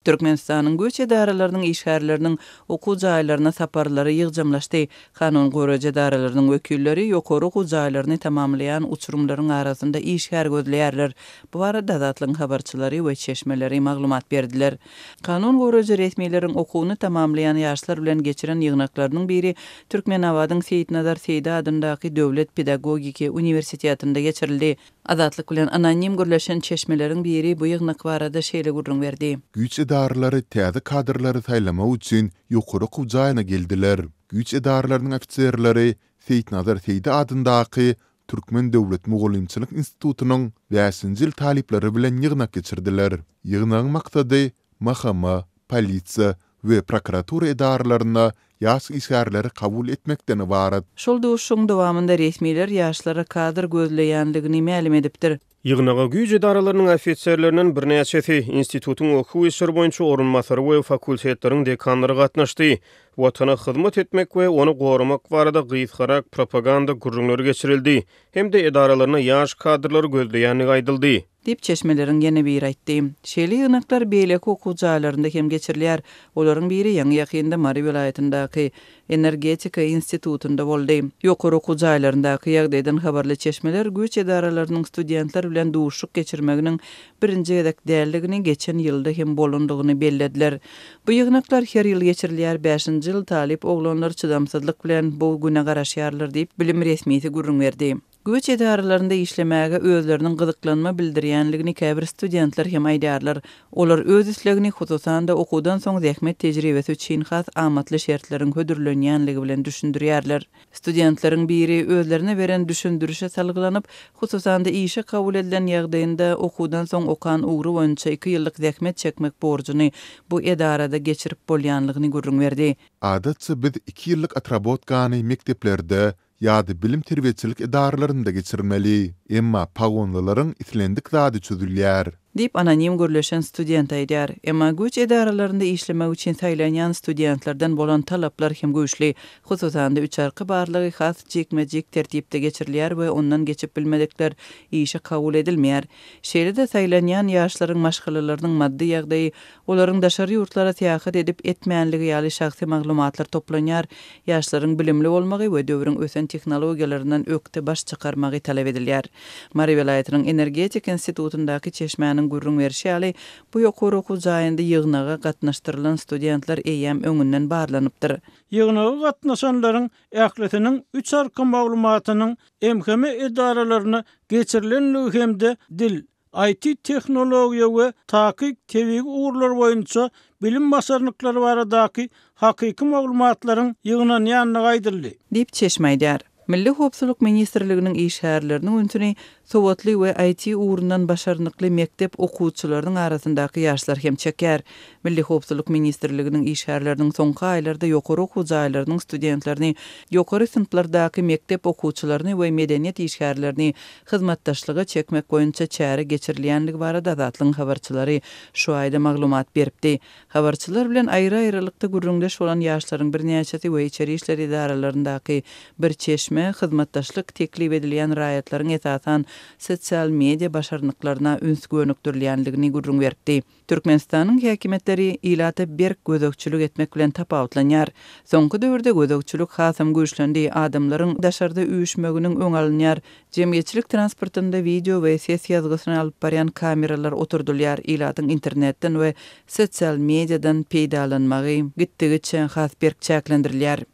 Türkmenistanyň güýç edaralarynyň işgärleriniň okuw jaýlaryna saparlary ýygjamlaşdy. Kanun goraýjy edaralarynyň wekilleri ýokary okuw jaýlaryny tamamlaýan uçurymlaryň arasynda işgär gözleýärler. Bu barada Azatlygyň habarçylary we çeşmeleri maglumat berdiler. Kanun goraýjy resmileriň okuwyny tamamlaýan ýaşlar bilen geçiren ýygnaklarynyň biri Türkmenabadyň Seýitnazar Seýdi adyndaky döwlet pedagogiki uniwersitetinde geçirildi. Azatlyk bilen anonim gürleşen çeşmeleriň biri bu ýygnak barada şeýle gürrüň berdi. Güýç edaralary täze kadrlary saýlamak üçin ýokary okuw jaýyna geldiler. Güýç edaralarynyň ofiserleri Seýitnazar Seýdi adyndaky Türkmen döwlet mugallymçylyk institutynyň bäşinji ýyl talyplary bilen ýygnak geçirdiler. Ýygnagyň maksady MHM, polisiýa we prokuratura edaralaryna ýaş işgärleri kabul etmekden ybarat. Şol duşuşygyň dowamynda resmiler ýaşlara kadr gözleýänligini mälim edipdir. Ýygnaga güýç edaralarynyň ofiserlerinden birnäçesi, institutyň okuw işleri boýunça orunbasary we fakultetleriň dekanlary gatnaşdy. Watana hyzmat etmek we ony goramak barada gysgarak propaganda gürrüňleri geçirildi hem-de edaralaryna ýaş kadrlary gözleýändigi aýdyldy. Diýip, çeşmeleriň ýene biri aýtdy. Şeýle ýygnaklar beýleki okuw jaýlarynda hem geçirilýär. Olaryň biri ýaňy-ýakynda Mary welaýatyndaky Energetika institutynda boldy. Ýokary okuw jaýlaryndaky ýagdaýdan habarly çeşmeler güýç edaralarynyň studentler bilen duşuşyk geçirmeginiň birinji gezek däldigini, geçen ýylda hem bolandygyny bellediler. Bu ýygnaklar her ýyl geçirilýär, bäşinji ýyl talyp oglanlar çydamsyzlyk bilen bu güne garaşýarlar diýip, bilim resmisi gürrüň berdi. Güýç edaralarynda işlemäge özleriniň gyzyklanma bildirýänligini käbir studentler hem aýdýarlar. Olar öz islegini, hususan-da, okuwdan soň zähmet tejribesi üçin has amatly şertleriň hödürlenýänligi bilen düşündirýärler. Studentleriň biri özlerine beren düşündirişe salgylanyp, hususan-da, işe kabul edilen ýagdaýynda okuwdan soň okan ugry boýunça iki ýyllyk zähmet çekmek borjuny bu edarada geçirip bolýanlygyny gürrüň berdi. Adatça biz iki ýyllyk otrabotkany mekdeplerde ýa-da bilim-terbiýeçilik edaralarynda geçirmeli. Emma pagonlylaryň islendik zady çözülýär. Diýip, anonim gürleşen student aýdýar. Emma güýç edaralarynda işlemek üçin saýlanýan studentlerden bolan talaplar hem güýçli. Hususan-da, üçarka barlagy has jikme-jik tertipde geçirilýär we ondan geçip bilmedikler işe kabul edilmeýär. Şeýle-de, saýlanýan ýaşlaryň maşgalalarynyň maddy ýagdaýy, Olaryň daşary ýurtlara syýahat edip etmänligi ýaly şahsy maglumatlar toplanýar, ýaşlaryň bilimli bolmagy we döwrüň ösen tehnologiýalaryndan ökde baş çykarmagy talap edilýär. Mary welaýatynyň Energetika institutyndaky çeşmäniň gürrüň berşi ýaly, bu ýokary okuw jaýynda ýygnaga gatnaşdyrylan studentler eýýäm öňünden barlanypdyr. Ýygnaga gatnaşanlaryň ählisiniň üç arka maglumatynyň MHM edaralaryna geçirilendigi hem-de dil, IT-tehnologiýa we takyk tebigy ugurlar boýunça bilim başarnyklary baradaky hakyky maglumatlaryň ýygnanýandygy aýdyldy. Diýip, çeşme aýdýar. Milli howpsuzlyk ministrliginiň işgärleriniň ünsüni sowatly we IT ugrundan başarnykly mekdep okuwçylarynyň arasyndaky ýaşlar hem çekýär. Milli howpsuzlyk ministrliginiň işgärleriniň soňky aýlarda ýokary okuw jaýlarynyň studentlerini, ýokary synplardaky mekdep okuwçylaryny we medeniýet işgärlerini hyzmatdaşlyga çekmek boýunça çäre geçirilýändigi barada Azatlygyň habarçylary şu aýda maglumat beripdi. Habarçylar bilen aýry-aýrylykda gürrüňdeş bolan ýaşlaryň birnäçesi we içeri işler edaralaryndaky bir çeşme hyzmatdaşlyk teklip edilýän raýatlaryň esasan sosial media başarnyklaryna üns gönükdirilýändigini gürrüň beripdi. Türkmenistanyň häkimiýetleri ilata berk gözegçilik etmek bilen tapawutlanýar. Soňky döwürde gözegçilik hasam güýçlendi, adamlaryň daşarda üýşmeginiň öňi alynýar, jemgyýetçilik transportynda wideo we ses ýazgysyny alyp barýan kameralar oturdylýar, ilatyň internetden we sosial mediadan peýdalanmagy gitdigiçe has berk çäklendirilýär.